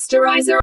Posterizer.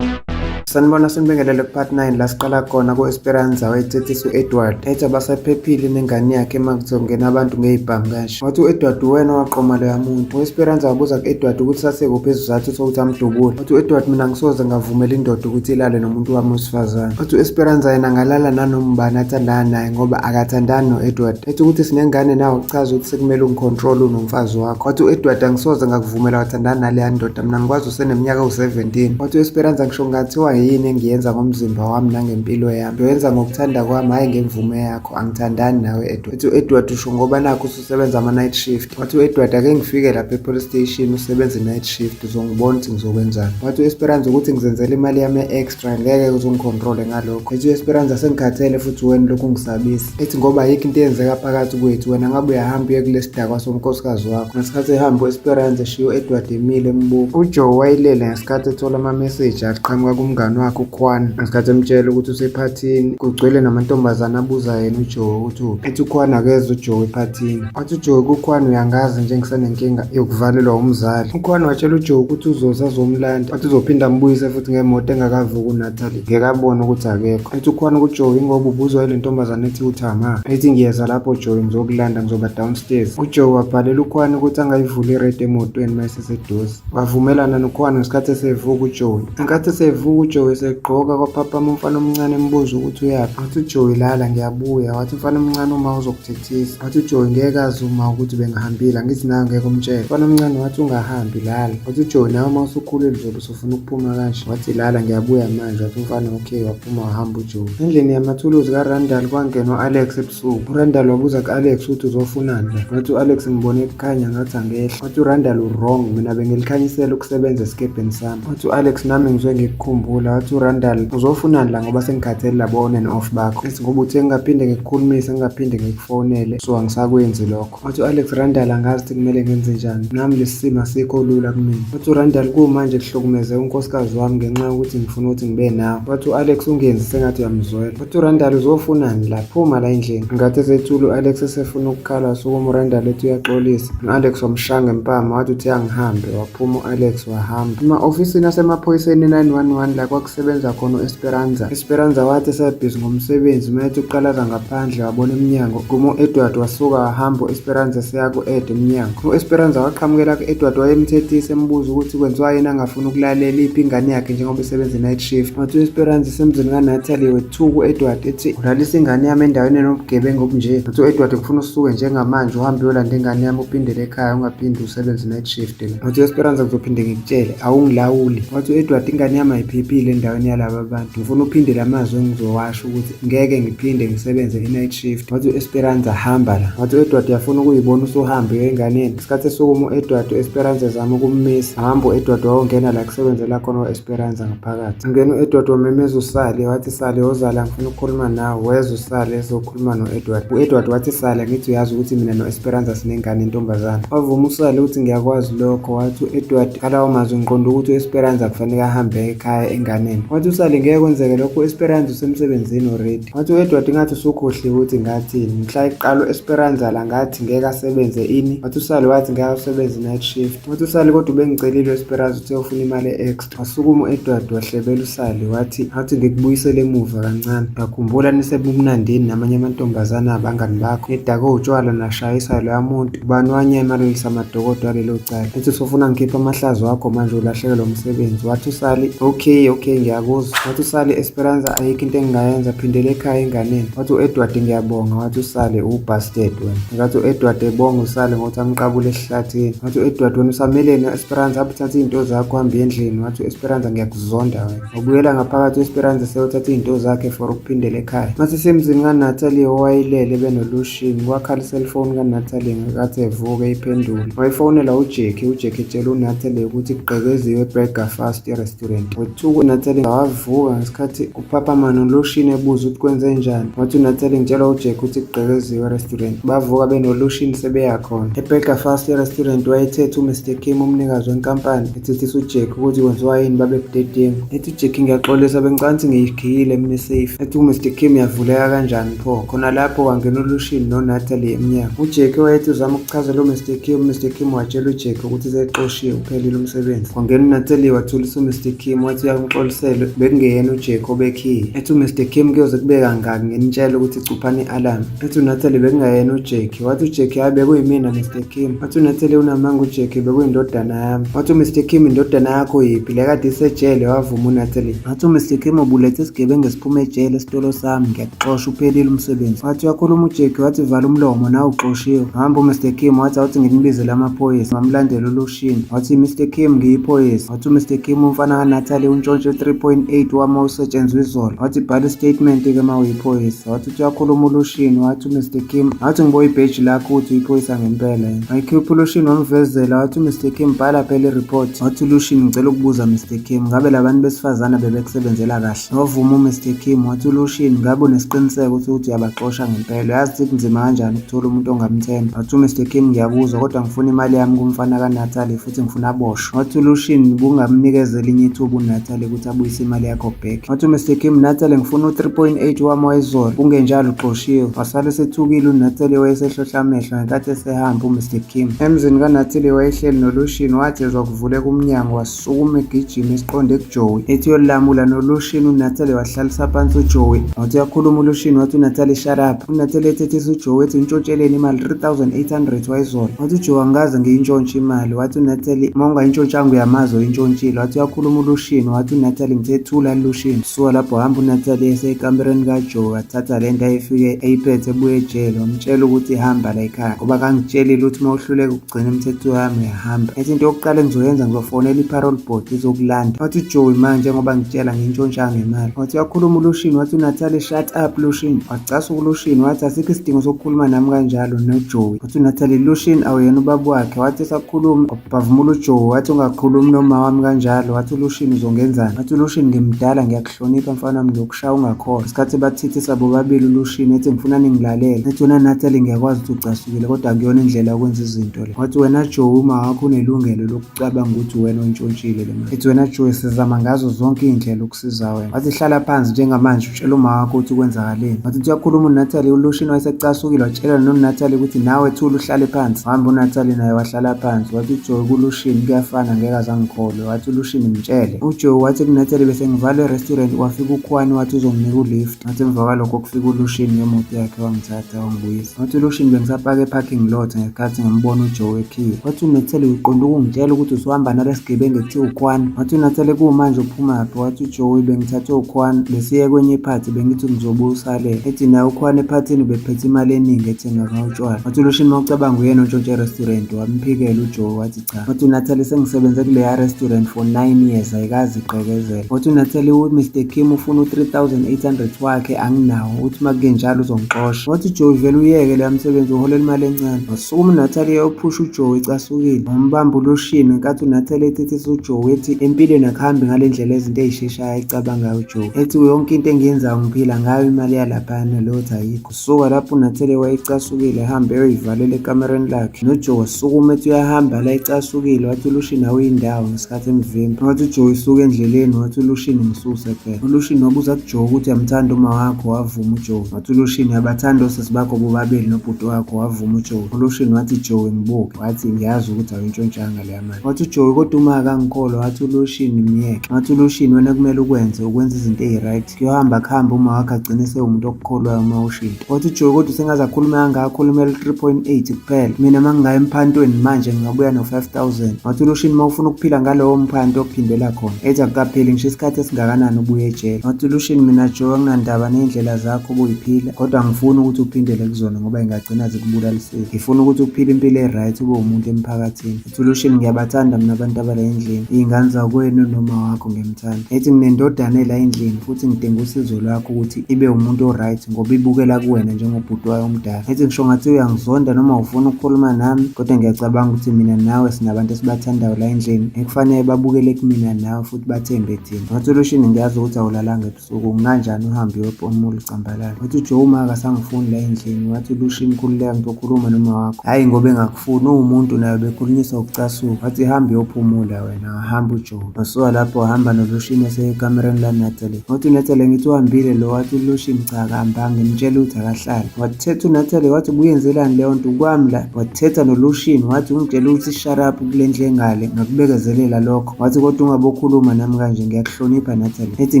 Sanibona, sinibingelele ku-part 9 la siqala khona ku-Esperanza wayethethisa u-Edward ethi abasaphephile nengane yakhe uma kuzongena abantu ngey'bhamu kanje. Wathi u-Edward uwena owaqoma loya muntu. U-Esperanza wabuza ku-Edward ukuthi sasekuphi isizathu sokuthi amdubule. Wathi u-Edward mina ngisoze ngavumela indoda ukuthi ilale nomuntu wami wesifazane. Wathi u-Esperanza yena angalala nanoma ubani athandana naye ngoba akathandani no-Edward. Ethi ukuthi sinengane nawe kuchaza ukuthi sekumele ungicontrol unomfazi wakho. Wathi u-Edward angisoze ngakuvumela wathandana naleya ndoda mina ngikwazi useneminyaka ewu-17. Wathi u-Esperanza ngisho ngathiwa yini engiyenza ngomzimba wami nangempilo yami ngiyoyenza ngokuthanda kwami hhayi ngemvume yakho, angithandani nawe Edward. Ethi u-Edward usho ngoba nakhu ususebenza ama-night shift. Wathi u-Edward ake ngifike lapha e-police station usebenza i-night shift uzongibona ukuthi ngizokwenzani. Wathi u-Esperanza ukuthi ngizenzela imali yami e-extra ngeke uzungicontrole ngalokho. Ethi u-Esperanza sengikhathele futhi wena lokhu ungisabisa. Ethi ngoba ayikho into eyenzeka phakathi kwethu wena ngabe uyahamba uye kulesi dakwa somnkosikazi wakho. Ngesikhathi ehamba u-Esperanza eshiya u-Edward emile embuka. UJoe wayelele ngesikhathi ethola amameseji aqhamuka kumngani wakhe uKwan ngesikhathi emtshela ukuthi usephathini kugcwele namantombazane abuza yena uJoe ukuthi uphi. Ethi uKwan akeze uJoe ephathini. Wathi uJoe kuKwan uyangazi nje ngisanenkinga yokuvalelwa umzali. UKwan watshela uJoe ukuthi uzoza azomlanda. Wathi uzophinda ambuyise futhi ngemoto engakavuki uNatalie. Ngeke abone ukuthi akekho. Ethi uKwan kuJoe ingoba ubuzwa yile ntombazane ethi uThama. Ethi ngiyeza lapho Joe ngizokulanda ngizoba downstairs. UJoe wabhalela uKwan ukuthi angayivuli iredi emotweni uma eseseduze. Wavumelana noKwan ngesikhathi esevuka uJoe. Ngenkathi esevuka uJoe esegqoka kwaphaphama umfana omncane embuza ukuthi uyaphi. Wathi uJoe lala ngiyabuya. Wathi umfana omncane uma uzokuthethisa. Wathi uJoe ngeke azi uma ukuthi bengihambile angithi nawe ngeke umtshele. Umfana omncane wathi ungahambi lala. Wathi uJoe nawe uma usukhulile uzobe usufuna ukuphuma kanje. Wathi lala ngiyabuya manje. Wathi umfana okay waphuma wahamba uJoe. Endlini yamathuluzi kaRandall kwangena u-Alex ebusuku. URandall wabuza ku-Alex ukuthi uzofunani la. Wathi u-Alex ngibone kukhanya ngathi angehla. Wathi uRandall u-wrong mina bengilikhanyisela ukusebenza esikebheni sami. Wathi u-Alex nami ngizwe ngikukhumbula. Wathi uRandall uzofunani la ngoba sengikhathele labo on and off bakho. Ethi ngoba uthe ngingaphinde ngikukhulumise ngingaphinde ngikufonele so angisakwenzi lokho. Wathi u-Alex Randall angazi ukuthi kumele ngenze njani. Nami lesi simo asikho lula kumina. Wathi uRandall kumanje kuhlukumeze unkosikazi wami ngenxa yokuthi ngifuna ukuthi ngibe nawe. Wathi u-Alex ungenzi sengathi uyamzwela. Wathi uRandall uzofunani la? Phuma la endlini. Ngathi esethula u-Alex esefuna ukukhala wasukuma uRandall ethi uyaxolisa. U-Alex wamshaya ngempama wathi uthe angihambe. Waphuma u-Alex wahamba. Ema-ofisini asemaphoyiseni 911 la kwakusebenza khona u-Esperanza. Esperanza wathi esebhizi ngomsebenzi uma ethi uqalaza ngaphandle wabona emnyango kuma u-Edward wasuka wahamba u-Esperanza eseya ku-Ed emnyango. U-Esperanza waqhamukela ku-Edward wayemthethisa embuza ukuthi kwenziwa yini angafuni ukulalela iphi ingane yakhe njengoba isebenza i-night shift. Wathi u-Esperanza isemzini kaNatalie wethuka u-Edward ethi ulalisa ingane yami endaweni enobugebengu obunje. Wathi u-Edward ngifuna usuke njengamanje uhambe uyolanda ingane yami uphindele ekhaya ungaphindi usebenze i-night shift la. Wathi u-Esperanza ngizophinde ngikutshele awungilawuli. Wathi u-Edward ingane yami ayiphephile endaweni yalaba bantu. Ngifuna uphinde la mazwi engizowasho ukuthi ngeke ngiphinde ngisebenze i-night shift. Wathi u-Esperanza hamba la. Wathi u-Edward uyafuna ukuyibona usuhambe uye enganeni. Isikhathi esukuma u-Edward u-Esperanza ezama ukummisa. Hamba u-Edward wawungena la kusebenzela khona u-Esperanza ngaphakathi. Ngena u-Edward wamemeza uSally wathi Sally wozala ngifuna ukukhuluma nawe. Weza uSally ezokhuluma no-Edward. U-Edward wathi Sally ngithi uyazi ukuthi mina no-Esperanza sinengane intombazane. Wavuma uSally ukuthi ngiyakwazi lokho. Wathi u-Edward ngalawo mazwi ngiqonda ukuthi u-Esperanza kufanele ahambe ekhaya enganeni. Wathi uSally ngeke kwenzeke lokho u-Esperanza usemsebenzini already. Wathi u-Edward ngathi usukhohliwe ukuthi ngathini. Mhla iqala u-Esperanza la ngathi ngeke asebenze ini. Wathi uSally wathi ngeke asebenze night shift. Wathi uSally kodwa ubengicelile u-Esperanza uthe ufuna imali e-extra. Wasukuma u-Edward wahlebela uSally wathi athi ngikubuyisele emuva kancane. Ngiyakhumbula nisebumnandini namanye amantombazane abangani bakho. Nidakwe utshwala nashayisa loya muntu. Ubani wanyamalelisa amadokodo alelo cala. Ethi usufuna ngikhiphe amahlazo akho manje ulahlekelwa umsebenzi. Wathi uSally okay okay ngiyakuzwa. Wathi uSally Esperanza ayikho into engingayenza phindela ekhaya enganeni. Wathi u-Edward ngiyabonga. Wathi uSally uwubastard wena. Ngathi u-Edward ebonga uSally ngokuthi amqabule esihlathini. Wathi u-Edward wena usameleni Esperanza abuthatha izinto zakho uhambe endlini. Wathi u-Esperanza ngiyakuzonda wena. Wabuyela ngaphakathi u-Esperanza seyothatha izinto zakhe for ukuphindela ekhaya. Mase semzini kaNatalie owayelele benoLushini kwakhala iselfoni kaNatalie ngakathi evuka eyiphendula. Wayifonela uJackie, uJackie etshela uNatalie ukuthi kugqekeziwe eBurger Fast restaurant. Wethuka uNatalie wavuka ngesikhathi kuphaphama noLucian ebuza ukuthi kwenze njani. Wathi uNatalie ngitshelwa uJack ukuthi kugqekeziwe e-restaurant. Bavuka benoLucian sebeya khona. EBurger Fast e-restaurant wayethethe uMr Kim umnikazi wenkampani ethethisa uJack ukuthi kwenziwa yini babe budedengu. Ethi uJack ngiyaxolisa bengicansi ngiyikhiyile mina safe. Ethi uMr Kim yavuleka kanjani pho? Khona lapho kwangena uLucian noNatalie emnyango. UJack wayethi uzama ukuchazela uMr Kim, uMr Kim watshela uJack ukuthi sexoshiwe uphelile umsebenzi. Kwangena uNatalie wathulisa uMr Kim wathi uyamxolisela bekungeyena uJack obekhiye. Ethi uMr Kim kuyoze kube kangaki nginitshela ukuthi cuphani i-alarm. Ethi uNatalie bekungayena uJack. Wathi uJack hayi bekuyimina Mr Kim. Wathi uNatalie unamanga uJack bekuyindodana yami. Wathi uMr Kim indodana yakho yiphi le kade isejele wavuma uNatalie. Wathi uMr Kim ubulethe isigebengu esiphuma ejele esitolo sami ngiyakuxosha uphelile umsebenzi. Wathi uyakhuluma uJack wathi vala umlomo nawe uxoshiwe. Hamba uMr Kim wathi awuthi nginibizele amaphoyisa. Wamlandela uLucian. Wathi Mr Kim ngiyiphoyisa. Wathi uMr Kim umfana kaNatalie untshontshe 3.8 wami owusetshenzwa izolo. Wathi bhala istatement ke uma uyiphoyisa. Wathi uthi uyakhuluma uLucian wathi uMr Kim wathi ngiboya ibheji lakho ukuthi uyiphoyisa ngempela yini. Wayikhipha uLucian wamvezela wathi uMr Kim bhala phela ireport. Wathi uLucian ngicela ukubuza Mr Kim ngabe labantu besifazane bebekusebenzela kahle. Wavuma uMr Kim wathi uLucian ngabe unesiqiniseko ukuthi uyabaxosha ngempela. Uyazi ukuthi kunzima kanjani ukuthola umuntu ongamthemba. Wathi uMr Kim ngiyakuzwa kodwa ngifuna imali yami kumfana kaNatalie futhi ngifuna aboshwe. Wathi uLucian bungamnikeza elinye ithuba uNatalie ukuthi abuyise imali yakho back. Wathi uMr Kim Natalie ngifuna u-3.8 wami wayizolo kungenjalo uxoshiwe. Wasale esethukile uNatalie wayesehlohla amehlo ngenkathi esehamba uMr Kim. Emzini kaNatalie wayehleli noLucian wathi ezwa kuvuleka umnyango wasukuma egijima esiqonde kuJoey. Ethi uyolamula noLucian uNatalie wahlalisa phansi uJoey. Wathi uyakhuluma uLucian wathi uNatalie shut up. UNatalie ethethisa uJoey ethi untshontsheleni imali 3800 wayizolo. Wathi uJoey angikaze ngiyintshontshe imali. Wathi uNatalie uma ungayintshontshanga uyamazi oyintshontshile. Wathi uyakhuluma uLucian wathi uNatalie ngithethula Lucian. Suka lapho hamba uNatalie esekamereni kaJoey wathatha le nto ayefike eyiphethe ebuye ejele wamtshela ukuthi hamba la ekhaya ngoba kangitshelile ukuthi uma uhluleka ukugcina imithetho yami uyahamba. Ethi into yokuqala engizoyenza ngizofonela i-parole board izokulanda. Wathi uJoey manje ngoba ngitshela ngiyintshontshanga imali. Wathi uyakhuluma uLucian wathi uNatalie shut up Lucian. Wacasuka uLucian wathi asikho isidingo sokukhuluma nami kanjalo noJoey. Wathi uNatalie Lucian awuyena ubaba wakhe. Wathi esakhuluma wabhavumula uJoey wathi ungakhulumi noma wami kanjalo. Wathi uLucian uzongenzani? Wathi uLucian ngimdala ngiyakuhlonipha mfana wami ngiyokushaya ungakholwa. Isikhathi bathithisa bobabili uLucian ethi ngifuna ningilalele. Ethi wena Natalie ngiyakwazi ukuthi ucasukile kodwa akuyona indlela yokwenza izinto le. Wathi wena Joey uma wakho unelungelo lokucabanga ukuthi wena ontshontshile le mali. Ethi wena Joey sizama ngazo zonke iy'ndlela ukusiza wena. Wathi hlala phansi njengamanje utshela uma wakho ukuthi kwenzakaleni. Wathi uthi uyakhuluma uNatalie uLucian wayesecasukile watshela noNatalie ukuthi nawe thula uhlale phansi. Wahamba uNatalie naye wahlala phansi. Wathi uJoey kuLucian kuyafana ngeke azangikholwe. Wathi uLucian mtshele. UJoey wathi kuNatalie bese ngivalwe e-restaurant kwafika uKhwani wathi uzonginika ulift. Wathi emva kwalokho kufika uLucian ngemoto yakhe wangithatha wangibuyisa. Wathi uLucian bengisapaka e-parking lot ngesikhathi ngimbona uJoey ekhiye. Wathi uNatalie uqonde ukungitshela ukuthi usuhamba nalesigebengu ekuthiwa uKhwani. Wathi uNatalie kumanje uphumaphi? Wathi uJoey bengithathwe uKhwani besiye kwenye iphathi bengithi ngizobuya usalele. Ethi naye uKhwani ephathini ubephethe imali eningi ethenga ngayo utshwala. Wathi uLucian uma ucabanga uyena ontshontshe e-restaurant wamphikela uJoey wathi cha. Wathi uNatalie sengisebenze kuleya restaurant for 9 years ayikaze igqekezele. Wathi uNatalie uMr Kim ufuna u-3800 wakhe anginawo uthi uma kungenjalo uzongixosha. Wathi uJoey vele uyeke leya msebenzi uholela imali encane. Wasukuma uNatalie eyophusha uJoey ecasukile. Wambamba uLucian ngenkathi uNatalie ethethisa uJoey ethi empilweni akuhambi ngale ndlela izinto ey'sheshayo ayicabangayo uJoey. Ethi yonke into engiyenzayo ngiphila ngayo imali yalaphayana leyo thi ayikho. Suka lapho uNatalie wayecasukile ehambe eyoyivalela ekamereni lakhe. NoJoe wasukuma ethi uyahamba la ecasukile wathi uLucian awuyindawo ngesikhathi emvimba. Wathi uJoe suka endleleni wathi uLucian ngisuse phela. ULucian wabuza kuJoe ukuthi uyamthanda uma wakho wavuma uJoe. Wathi uLucian uyabathanda osisi bakho bobabili nobhuti wakho wavuma uJoe. ULucian wathi Joe ngibuke wathi ngiyazi ukuthi awuyintshontshanga leya mali. Wathi uJoe kodwa uma akangikholwa wathi uLucian myeke. Wathi uLucian wena kumele ukwenze ukwenza izinto eyi-right. Kuyohamba kuhambe uma wakho agcine sewumuntu okukholwayo uma ushintsha. Wathi uJoe kodwa usengaze akhulume kangaka akhulumela u-3.8 kuphela. Mina uma ngingaya emphantweni manje ngingabuya no-5000. Wathi uLucian uma ufuna ukuphila ngalowo mphanto ophindela khona. Ethi akukapheli ngisho isikhathi esingakanani ubuye ejele. Wathi uLucian mina Joe anginandaba ney'ndlela zakho obuyiphila kodwa angifuni ukuthi uphindele kuzona ngoba ingagcina zikubulalisile. Ngifuna ukuthi uphile impilo e-right ube umuntu emphakathini. Solution ngiyabathanda mina abantu abala endlini iy'ngane zakwenu noma wakho ngiyamthanda ethi nginendodana ela endlini futhi ngidinga usizo lwakho ukuthi ibe umuntu o-right ngoba ibukela kuwena njengobhuti wayo omdala ethi ngisho ngathi uyangizonda noma ufuna ukukhuluma nami kodwa ngiyacabanga ukuthi mina nawe sinabantu esibathandayo la endlini ekufanele babukele kumina nawe futhi bathembe embhedeni. Wathi uLushini ngiyazi ukuthi awulalanga ebusuku kunganjani uhambe uyophumula ucambalala. Wathi uJoe uma akasangifuni la endlini. Wathi uLushini khululeka ngizokhuluma noma wakho. Hhayi ngoba engakufuni uwumuntu naye bekhulunyiswa ukucasuka. Wathi hamba uyophumula wena wahamba uJoe. Wasuka lapho wahamba noLushini esekamereni laNatalie. Wathi uNatalie ngithi uhambile lo wathi uLushini cha akahambanga ngimtshela ukuthi akahlale. Wathetha uNatalie wathi ubuyenzelani leyo nto kwami la. Wathetha noLushini wathi ungitshela ukuthi shut up kule ndlu engale ngakubekezelela lokho. Wathi kodwa ungabokhuluma nami kanje ngiyakuhlonipha Natalie. Ethi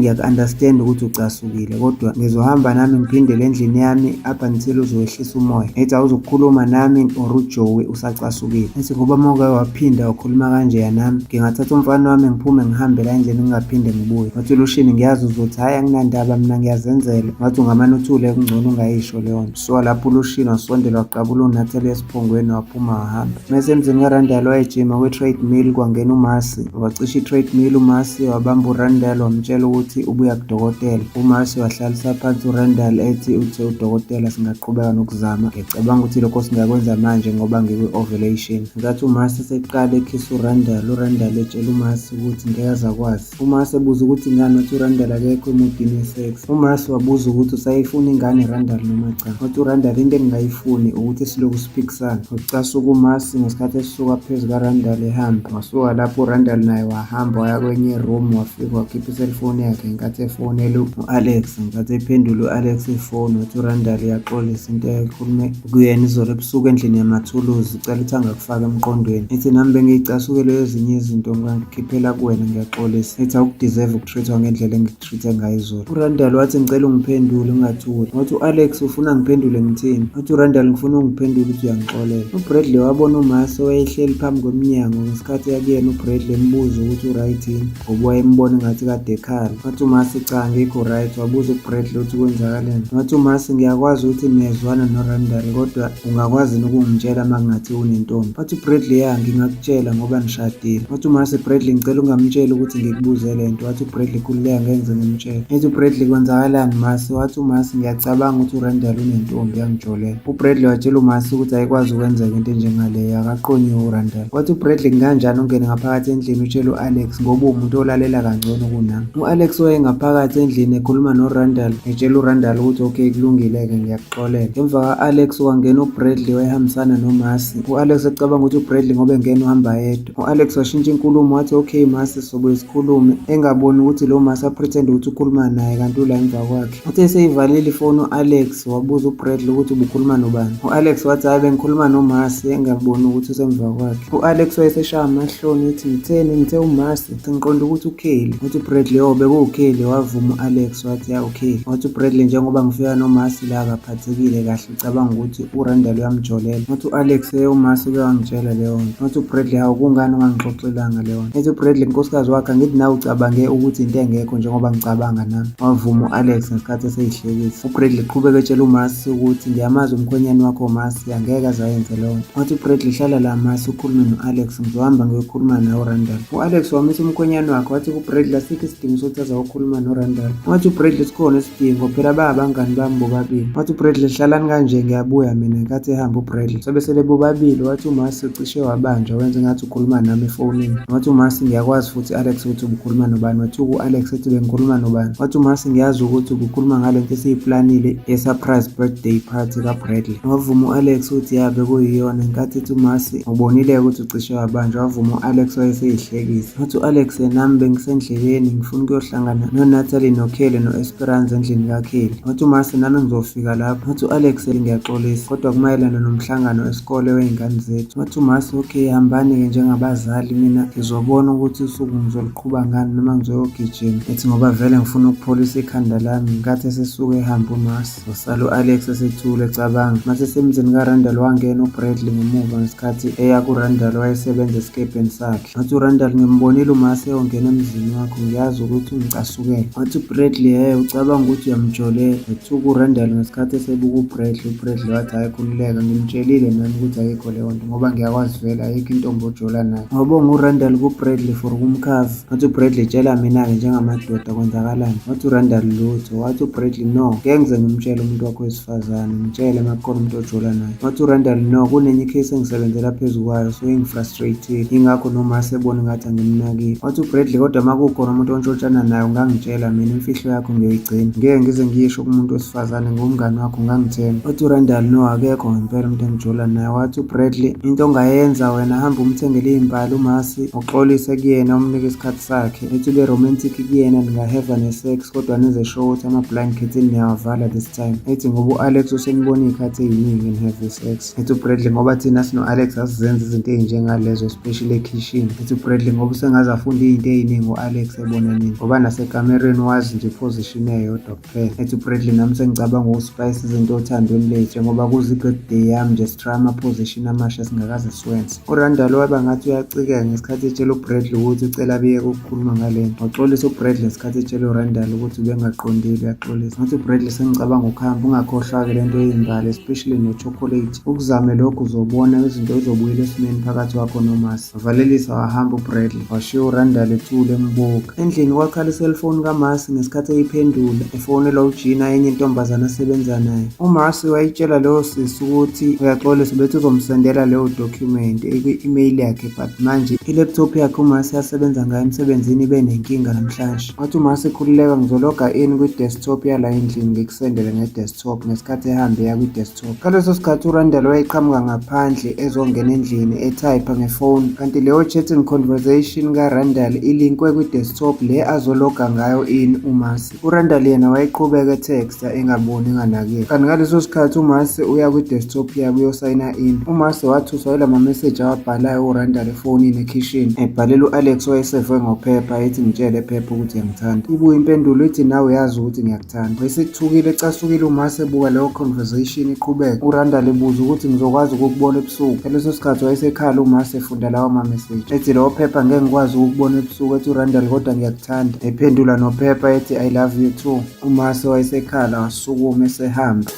ngiyaku-understand ukuthi ucasukile kodwa ngizohamba nami ngiphindele endlini yami up until uzowehlisa umoya. Ethi awuzukukhuluma nami or uJoey usacasukile. Ethi ngoba uma uke waphinda wakhuluma kanjeya nami ngingathatha umfana wami ngiphume ngihambe la endlini ngingaphinde ngibuye. Wathi uLushini ngiyazi uzothi hhayi anginandaba mina ngiyazenzela. Wathi ungamane uthule kungcono ungayisho leyo nto. Suka lapho uLushini wasondela waqabula uNatalie esiphongweni waphuma wahamba. Mese emzini kaRandall wayejima kwi-treadmill kwangena uMarcy. Wacisha i-treadmill uMarcy wabamba uRandall wamtshela ukuthi ubuya kudokotela. UMarcy wahlalisa phansi uRandall ethi uthe udokotela singaqhubeka nokuzama. Ngiyacabanga ukuthi lokho singakwenza manje ngoba ngikwi-ovulation. Ngenkathi uMarcy eseqala ekhisa uRandall, uRandall etshela uMarcy ukuthi ngeke aze akwazi. UMarcy ebuza ukuthi ngani wathi uRandall akekho emudini we-sex. UMarcy wabuza ukuthi usayifuna ingane Randall noma cha. Wathi uRandall into engingayifuni ukuthi silokhu siphikisana. Wacasuka uMarcy ngesikhathi esuka phezu kaRandall ehamba. Wasuka lapho uRandall naye wahamba waya kwenye room wafika wakhipha iselfoni yakhe ngenkathi efonela u-Alex. Ngenkathi ephendula u-Alex ifoni wathi uRandall uyaxolisa into ayikhulume kuyena izolo ebusuku endlini yamathuluzi ucela ukuthi angakufaki emqondweni. Ethi nami bengiyicasukele ezinye izinto ngikhiphela kuwena ngiyaxolisa. Ethi awukudeserve ukutreat-wa ngendlela engikutreat-e ngayo izolo. URandall wathi ngicela ungiphendule ungathuli. Wathi u-Alex ufuna ngiphendule ngithini? Wathi uRandall ngifuna ungiphendule ukuthi uyangixolela. UBradley wabona uMarcy owayehleli phambi komnyango ngesikhathi yakuyena uBradley embuza ukuthi u-right yini ngoba wayembona engathi kade ekhala. Wathi uMarcy cha angikho right. Wabuza uBradley ukuthi kwenzakaleni. Wathi uMarcy ngiyakwazi ukuthi niyezwana noRandall kodwa ungakwazi yini ukungitshela uma kungathiwa unentombi? Wathi uBradley ya ngingakutshela ngoba nishadile. Wathi uMarcy Bradley ngicela ungamtsheli ukuthi ngikubuze le nto. Wathi uBradley khululeka ngeke ngize ngimtshele. Ethi uBradley kwenzakalani Marcy? Wathi uMarcy ngiyacabanga ukuthi uRandall unentombi yangijolela. UBradley watshela uMarcy ukuthi ayikwazi ukwenzeka into enjengaleyo akaqonyiwe uRandall. Wathi uBradley kunganjani ungene ngaphakathi endlini utshele u-Alex ngoba uwumuntu olalela kangcono kunami. U-Alex wayengaphakathi endlini ekhuluma noRandall etshela uRandall ukuthi okay kulungile-ke ngiyakuxolela. Emva ka-Alex wangena uBradley wayehambisana noMarcy. U-Alex ecabanga ukuthi uBradley ngoba engena uhamba yedwa. U-Alex washintsha inkulumo wathi okay Marcy sobuye sikhulume engaboni ukuthi lo Marcy apretend ukuthi ukhuluma naye kanti ula emva kwakhe. Uthe eseyivalile ifoni u-Alex wabuza uBradley ukuthi ubukhuluma nobani. U-Alex wathi hhayi bengikhuluma noMarcy engaboni ukuthi usemva kwakhe. U-Alex wayeseshaya amahloni ethi ngitheni ngithe uMarcy sengiqonda ukuthi uKelly. Wathi uBradley oh bekuwuKelly wavuma u-Alex wathi ya uKelly. Wathi uBradley njengoba ngifika noMarcy la akaphathekile kahle ucabanga ukuthi uRandall uyamjolela. Wathi u-Alex hey uMarcy uke wangitshela leyo nto. Wathi uBradley hawu kungani ungangixoxelanga leyo nto. Ethi uBradley nkosikazi wakhe angithi nawe ucabange ukuthi into engekho njengoba ngicabanga nami. Wavuma u-Alex ngesikhathi eseyihlekisa. UBradley qhubeka etshela uMarcy ukuthi ngiyamazi umkhwenyane wakho Marcy angeke aze ayenze leyo nto. Wathi uBradley hlala la Marcy ukhulume no-Alex ngizohamba ngiyokhuluma naye uRandall. U-Alex wamisa umkhwenyane wakhe wathi kuBradley asikho isidingo sokuthi azokhuluma noRandall. Wathi uBradley sikhona isidingo phela bayabangani bami bobabili. Wathi uBradley hlalani kanje ngiyabuya mina ngenkathi ehamba uBradley. Sebesele bobabili wathi uMarcy ucishe wabanjwa wenze ngathi ukhuluma nami efonini. Wathi uMarcy ngiyakwazi futhi Alex ukuthi ubukhuluma nobani. Wathi u-Alex ethi bengikhuluma nobani. Wathi uMarcy ngiyazi ukuthi ubukhuluma ngale nto esiyiplanile ye-surprise birthday party kaBradley. Wavuma u-Alex ukuthi ya bekuyiyona ngenkathi ethi uMarcy ubonile ukuthi ucishe wabanjwa wavuma u-Alex wayeseyihlekisa. Wathi u-Alex nami bengisendleleni ngifuna ukuyohlangana noNatalie noKelly no-Esperanza endlini kaKelly. Wathi uMarcy nami ngizofika lapho. Wathi u-Alex ngiyaxolisa kodwa kumayelana nomhlangano esikole wey'ngane zethu. Wathi uMarcy okay hambani-ke njengabazali mina ngizobona ukuthi usuku ngizoluqhuba ngani noma ngizoyogijima. Ethi ngoba vele ngifuna ukupholisa ikhanda lami ngenkathi esesuke ehamba uMarcy. Wasala u-Alex esethule ecabanga. Mase esemzini kaRandall wangena uBradley ngemuva ngesikhathi eya kuRandall wayesebenza esikebheni sakhe. Wathi uRandall ngimbonile uMarcy eyongena emzini wakho ngiyazi ukuthi ungicasukele. Wathi uBradley hhe ucabanga ukuthi uyamjolela. Wethuka uRandall ngesikhathi esebuka uBradley. UBradley wathi hhayi khululeka ngimtshelile nami ukuthi ayikho leyo nto ngoba ngiyakwazi vele ayikho intombi ojola nayo. Wabonga uRandall kuBradley for ukumkhava. Wathi uBradley tshela mina-ke njengamadoda kwenzakalani. Wathi uRandall lutho. Wathi uBradley no ngeke ngize ngimtshele umuntu wakho wesifazane ngitshele uma kukhona umuntu ojola naye. Wathi uRandall no kunenye ikhesi engisebenzela phezu kwayo so ingifrustrate-ile yingakho noma esebona ngathi angimnakile. Wathi uBradley kodwa Kodwa uma kukhona umuntu ontshontshana naye ungangitshela mina imfihlo yakho ngiyoyigcina. Ngeke ngize ngiyisho kumuntu wesifazane ngumngani wakho ungangithemba. Wathi uRandall no akekho ngempela umuntu engijola naye. Wathi uBradley into ongayenza wena hamba umthengele iy'mbali uMasi uxolise kuyena umnike isikhathi sakhe. Ethi ube romantic kuyena ningaheva ne-sex kodwa nenze sure ukuthi ama-blind curtain niyawavala this time. Ethi ngoba u-Alex usenibona iy'khathi ey'ningi ni-have sex. Ethi uBradley ngoba thina sino-Alex asizenzi izinto ey'njengalezo especially ekhishini. Ethi uBradley ngoba usengaze afunde iy'nto ey'ningi u-Alex ebona nini ngoba nasekamereni wazi nje iposition eyodwa kuphela. Ethi uBradley nami sengicabanga ukuspayisa izinto othandweni lethu njengoba kuze i-birthday yami nje sitry ama-position amasha singakaze siwenze. URandall waba ngathi uyacikeka ngesikhathi etshela uBradley ukuthi ucela biyeke ukukhuluma ngale nto. Waxolisa uBradley ngesikhathi etshela uRandall ukuthi ubengaqondile uyaxolisa. Ngathi uBradley sengicabanga ukuhamba ungakhohlwa-ke le nto yeyimbali especially no-chocolate. Ukuzame lokhu uzobona izinto izobuyela esimeni phakathi kwakho noMasi. Wavalelisa wahamba uBradley washiya uRandall ethule embuka. Endlini kwakhala iselfoni kaMasi ngesikhathi eyiphendula efonelwa uGina enye intombazane asebenza nayo. UMasi wayitshela leyo sisi ukuthi uyaxolisa bethi uzomsendela leyo document ekwi-email yakhe but manje i-laptop yakhe uMasi asebenza ngayo emsebenzini ibe nenkinga namhlanje. Wathi uMasi khululeka ngizologa in kwi-desktop yala endlini ngikusendele nge-desktop ngesikhathi ehambe eya kwi-desktop. Ngaleso sikhathi uRandall wayeqhamuka ngaphandle ezongena endlini ethayipha ngefoni kanti leyo chatting conversation kaRandall ilinkwe kwi-desktop le azologa ngayo in uMasi. URandall yena wayeqhubeka etheksta engaboni enganakile. Kanti ngaleso sikhathi uMasi uya kwi-desktop yabo uyosayina in. UMasi wathuswa yila mameseji awabhalayo uRandall efonini ekhishini ebhalela u-Alex owayesevwe ngophepha ethi ngitshele phepha ukuthi uyangithanda. Ibuye impendulo ithi nawe uyazi ukuthi ngiyakuthanda. Wayesethukile ecasukile uMasi ebuka leyo conversation iqhubeka. URandall ebuza ukuthi ngizokwazi ukukubona ebusuku. Ngaleso sikhathi wayesekhala uMasi efunda lawo mameseji. Ethi lowo phepha ngeke ngikwazi ukukubona ebusuku ethi uRandall kodwa ngiyakuthanda. Ephendula nophepha ethi I love you too. UMase wayesekhala wasukuma esehamba.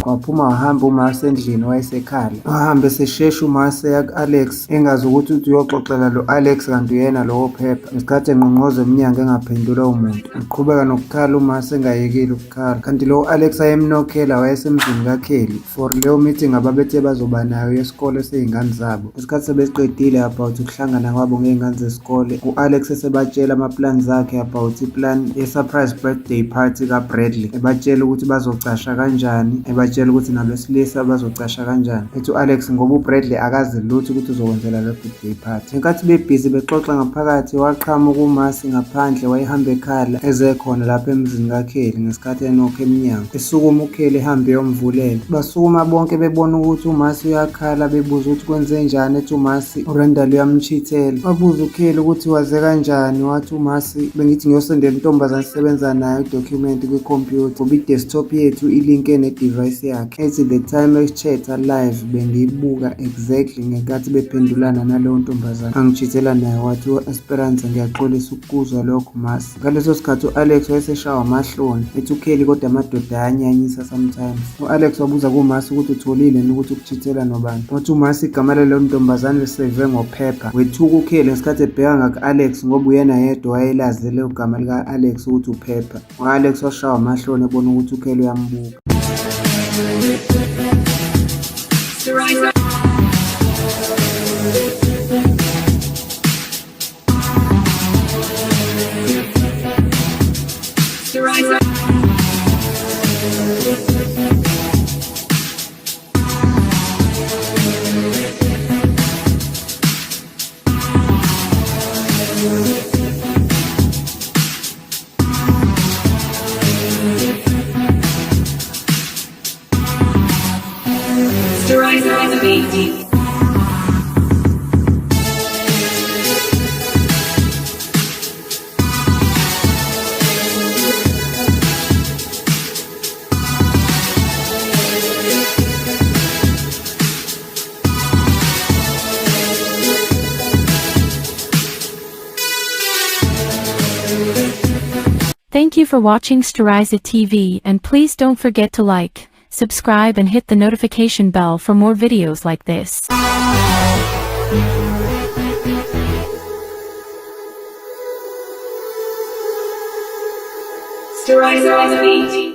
Waphuma wahamba uMase endlini wayesekhala. Wahamba eseshesha uMase eya ku-Alex engazi ukuthi uthi uyoxoxela lo Alex kanti uyena lowo phepha. Ngesikhathi engqongqoza emnyango engaphendulwa umuntu. Uqhubeka nokukhala uMase engayekile ukukhala. Kanti lo Alex ayemnokhela wayesemzini kaKelly for leyo meeting ababethe bazoba nayo yesikole sey'ngane zabo. Ngesikhathi sebeqedile about ukuhlangana kwabo ngey'ngane zesikole, u-Alex esebatshela ama-plans akhe about i-plan ye-surprise birthday party kaBradley. Ebatshela ukuthi bazocasha kanjani, ebatshela ukuthi nabesilisa bazocasha kanjani. Ethi u-Alex ngoba uBradley akazi lutho ukuthi uzokwenzela le birthday party. Ngenkathi bebhizi bexoxa ngaphakathi, waqhamuka uMasi ngaphandle wayehamba ekhala eze khona lapha emzini kaKelly ngesikhathi enokha emnyango. Esukuma uKelly ehambe eyomvulela. Basukuma bonke bebona ukuthi uMasi uyakhala bebuza ukuthi kwenzenjani ethi uMasi uRandall uyamchithela. Wabuza uKelly ukuthi waze kanjani wathi uMasi bengithi ngiyosendela intombazane esisebenza nayo idocument kwikhompyutha ngoba i-desktop yethu ilinke ne-device yakhe. Ethi the time esichatha live bengiyibuka exactly ngenkathi bephendulana naleyo ntombazane angichithela nayo wathi u-Esperanza ngiyaxolisa ukukuzwa lokho Masi. Ngaleso sikhathi u-Alex wayeseshawa amahloni ethi uKelly kodwa amadoda ayanyanyisa sometimes. U-Alex wabuza kuMasi ukuthi utholile yini ukuthi ukuchithela nobani. Wathi uMasi igama laleyo ntombazane lisevwe ngophepha. Wethuka uKelly ngesikhathi ebheka ngaku-Alex ngoba uyena yedwa owayelazi lelo gama lika-Alex ukuthi uphepha. U-Alex washawa amahloni ebona ukuthi uKelly uyambuka. Thank you for watching Steriza TV and please don't forget to like, subscribe and hit the notification bell for more videos like this. Steriza on the beat.